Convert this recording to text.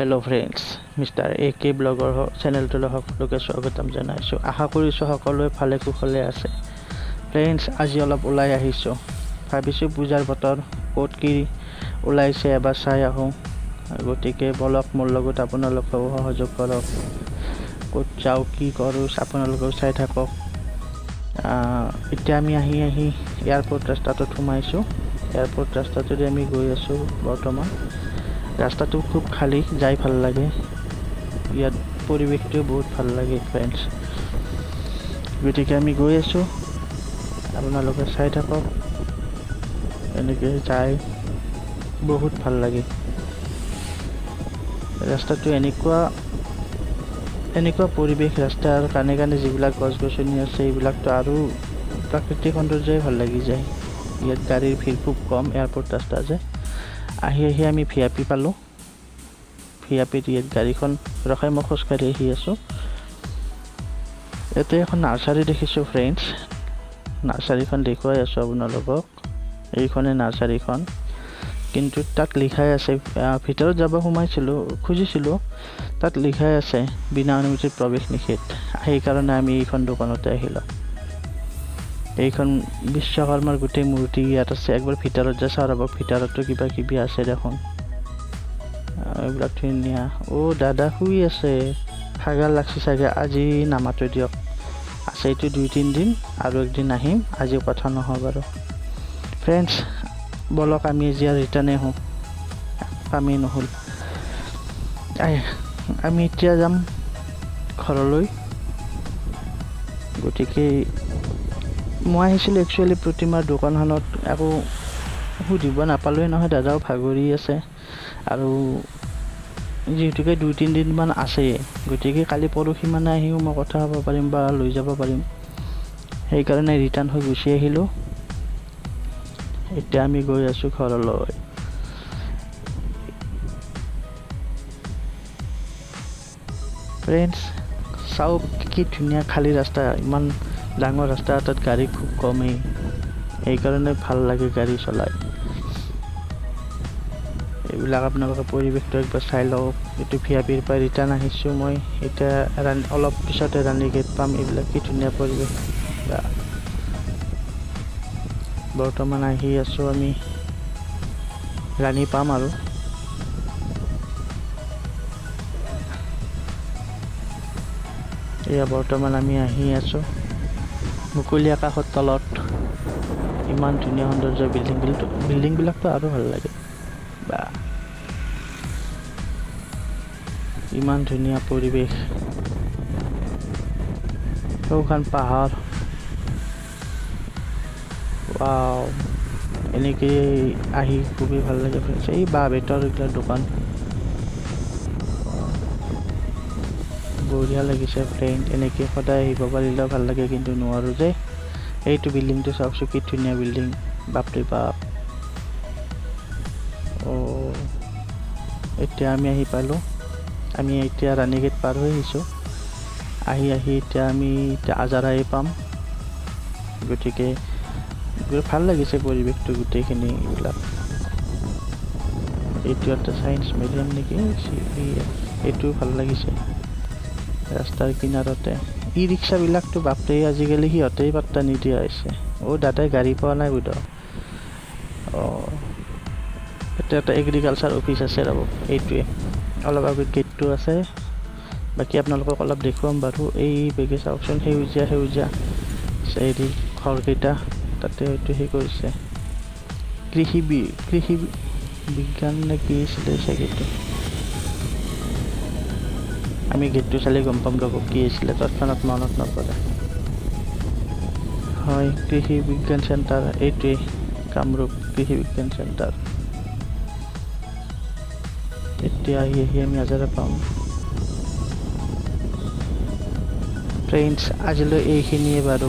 Hello' friends, mister এ কে ব্লগৰ চেনেলটোলৈ সকলোকে স্বাগতম জনাইছোঁ। আশা কৰিছোঁ সকলোৱে ভালে কুশলে আছে। ফ্ৰেণ্ডছ, আজি অলপ ওলাই আহিছোঁ। ভাবিছোঁ পূজাৰ বতৰ, ক'ত কি ওলাইছে এবাৰ চাই আহোঁ। গতিকে ব'লক, মোৰ লগত আপোনালোকেও সহযোগ কৰক। ক'ত যাওঁ, কি কৰোঁ, আপোনালোকেও চাই থাকক। এতিয়া আমি আহি আহি এয়াৰপৰ্ট ৰাস্তাটোত সোমাইছোঁ। এয়াৰপৰ্ট ৰাস্তাটোৰে আমি গৈ আছোঁ বৰ্তমান। ৰাস্তাটো খুব খালী, যাই ভাল লাগে। ইয়াত পৰিৱেশটোও বহুত ভাল লাগে ফ্ৰেণ্ডছ। গতিকে আমি গৈ আছোঁ, আপোনালোকে চাই থাকক। এনেকৈ যাই বহুত ভাল লাগে। ৰাস্তাটো এনেকুৱা এনেকুৱা পৰিৱেশ, ৰাস্তাৰ কাণে কাণে যিবিলাক গছ গছনি আছে, এইবিলাকতো আৰু প্ৰাকৃতিক সৌন্দৰ্যই ভাল লাগি যায়। ইয়াত গাড়ীৰ ভিৰ খুব কম, এয়াৰপৰ্ট ৰাস্তা যে। আহি আহি আমি ভিআইপি পালোঁ। ভিআইপিত ইয়াত গাড়ীখন ৰখাই মই খোজকাঢ়ি আহি আছোঁ। ইয়াতে এখন নাৰ্চাৰী দেখিছোঁ ফ্ৰেণ্ডছ। নাৰ্চাৰীখন দেখুৱাই আছোঁ আপোনালোকক। এইখনে নাৰ্চাৰীখন, কিন্তু তাত লিখাই আছে, ভিতৰত যাব সোমাইছিলোঁ, খুজিছিলোঁ, তাত লিখাই আছে বিনা অনুমতিত প্ৰৱেশ নিষেধ। সেইকাৰণে আমি এইখন দোকানতে আহিলোঁ। এইখন বিশ্বকৰ্মাৰ গোটেই মূৰ্তি ইয়াত আছে। একবাৰ ভিতৰত যে চাওঁ ৰ'ব, ভিতৰতো কিবা কিবি আছে দেখোন। এইবিলাক ধুনীয়া। অ' দাদা শুই আছে, ভাগৰ লাগছে চাগে। আজি নামাতো দিয়ক, আছে এইটো 2-3 দিন, আৰু একদিন আহিম। আজি কথা নহয় বাৰু। ফ্ৰেণ্ডছ, ব'লক, আমি এতিয়া ৰিটাৰ্ণেই হওঁ, কামেই নহ'ল। আমি এতিয়া যাম ঘৰলৈ। গতিকে মই আহিছিলোঁ একচুৱেলি প্ৰতিমাৰ দোকানখনত, একো সুধিব নাপালোৱেই নহয়। দাদাও ভাগৰি আছে আৰু যিহেতুকে 2-3 দিনমান আছে, গতিকে কালি পৰহি মানে আহিও মই কথা হ'ব পাৰিম বা লৈ যাব পাৰিম। সেইকাৰণে ৰিটাৰ্ণ হৈ গুচি আহিলোঁ। এতিয়া আমি গৈ আছোঁ ঘৰলৈ। ফ্ৰেণ্ডছ, চাওক কি ধুনীয়া খালী ৰাস্তা। ইমান ডাঙৰ ৰাস্তা এটাত গাড়ী খুব কমেই, সেইকাৰণে ভাল লাগে গাড়ী চলাই। এইবিলাক আপোনালোকে পৰিৱেশটো একবাৰ চাই লওক। এইটো ভিআইপিৰ পৰা ৰিটাৰ্ণ আহিছোঁ মই। এতিয়া অলপ পিছতে ৰাণী গেট পাম। এইবিলাক কি ধুনীয়া পৰিৱেশ। বৰ্তমান আহি আছোঁ আমি, ৰাণী পাম আৰু। এয়া বৰ্তমান আমি আহি আছোঁ মুকলি আকাশৰ তলত। ইমান ধুনীয়া সৌন্দৰ্য, বিল্ডিংবিলাকতো আৰু ভাল লাগে। বা, ইমান ধুনীয়া পৰিৱেশ, সৌখন পাহাৰ। ৱাও, এনেকেই আহি খুবেই ভাল লাগে ফ্ৰেণ্ডছ। এই বাঁহ বেতৰ এইবিলাক দোকান, বঢ়িয়া লাগিছে ফ্ৰেণ্ড। এনেকৈ সদায় আহিব পাৰিলেও ভাল লাগে, কিন্তু নোৱাৰোঁ যে। এইটো বিল্ডিংটো চাওকচোন, কি ধুনীয়া বিল্ডিং, বাপৰে বাপ। অ' এতিয়া আমি আহি পালোঁ। আমি এতিয়া ৰাণীগেট পাৰ হৈ আহিছোঁ। আহি আহি এতিয়া আমি এতিয়া আজাৰাই পাম। গতিকে ভাল লাগিছে পৰিৱেশটো গোটেইখিনি এইবিলাক। এইটো এটা চায়েন্স মিউজিয়াম নেকি, এইটোও ভাল লাগিছে। ৰাস্তাৰ কিনাৰতে ই ৰিক্সাবিলাকতো বাপৰে, আজিকালি সিহঁতেই পাত্তা নিদিয়া হৈছে। অ' দাদাই গাড়ী পোৱা নাই বোধ। অঁ, এতিয়া এটা এগ্ৰিকালচাৰ অফিচ আছে ৰ'ব, এইটোৱে অলপ আগত গেটটো আছে। বাকী আপোনালোকক অলপ দেখুৱাম বাৰু। এই বেগে চাওকচোন, সেউজীয়া সেউজীয়া হেৰি ঘৰকেইটা, তাতে হয়তো সেই কৰিছে কৃষি বিজ্ঞান নে কি আছিলে চাগে এইটো। আমি গেটটো চালে গম পাম ৰ'ব কি আছিলে, তৎক্ষণাত মনত নপৰে। হয়, কৃষি বিজ্ঞান চেণ্টাৰ, এইটোৱেই কামৰূপ কৃষি বিজ্ঞান চেণ্টাৰ। এতিয়া আহি আহি আমি আজাৰা পাম। ফ্ৰেণ্ডছ, আজিলৈ এইখিনিয়ে বাৰু।